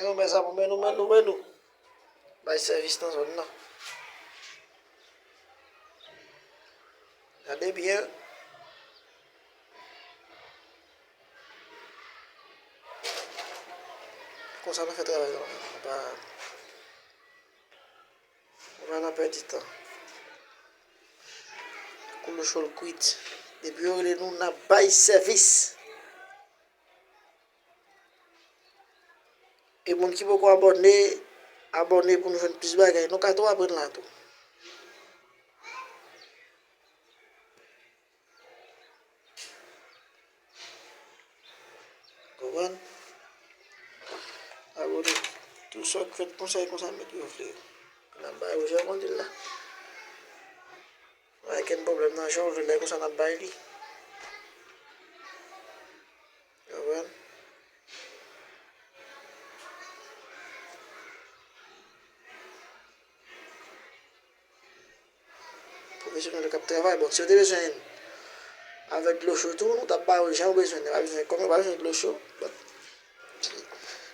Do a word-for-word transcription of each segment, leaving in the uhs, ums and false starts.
Nou men sa pou men nou, men nou, men nou. Bay sèvis nan zòn nan. Gade byen. Konsa nou fè travay la. Pa, pa nan pèdi tan. Kou lòcho l kwit. Depi yo rele nou, n ap bay sèvis. E moun ki poko abòne, abòne pou nou jwenn plis bagay. Nou ka tou aprann la tou. Konprann? Abòne. Tout sa k fèt konsa e konsa, mèt yo vle yo. N ap ba yo jan konn di l la. Pa gen pwoblèm nan, jan w vle l, lè konsa n ap bay li. Konprann? Pwofesyonèl k ap travay. Bon, si yo te bezwen avèk dlocho tou, nou t ap ba yo jan yo bezwen. Yo pa bezwen, kòm yo pa bezwen dlocho, bon,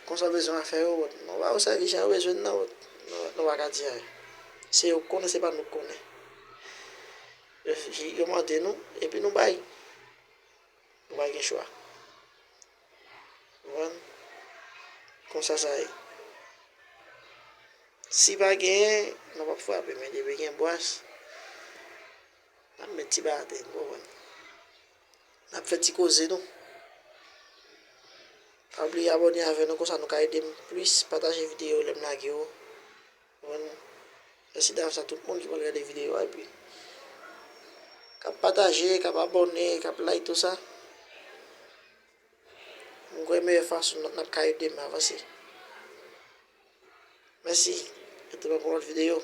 konsa yo bezwen afè yo, bon, nou ba yo sèvis jan yo bezwen nan, bon, nou, nou pa ka di anyen. Se yo k konnen, se pa nou k konnen. Yo, yo mande nou, epi nou bay. Nou pa gen chwa. Konprann? Konsa sa ye. Si pa genyen, nou p ap frape, men depi gen bwas, n ap met ti ba atè, nou konprann? N ap fè ti koze nou. Pa bliye abòne avè nou, konsa nou ka ede m plis, pataje videyo lè m lage yo. Konprann? Mèsi davans a tout moun ki pral gade videyo a epi k ap pataje, k ap abòne, k ap like tout sa. M kwè meyè fason n ap ka ede m avanse. Mèsi. Retwouve m pou yon lòt videyo.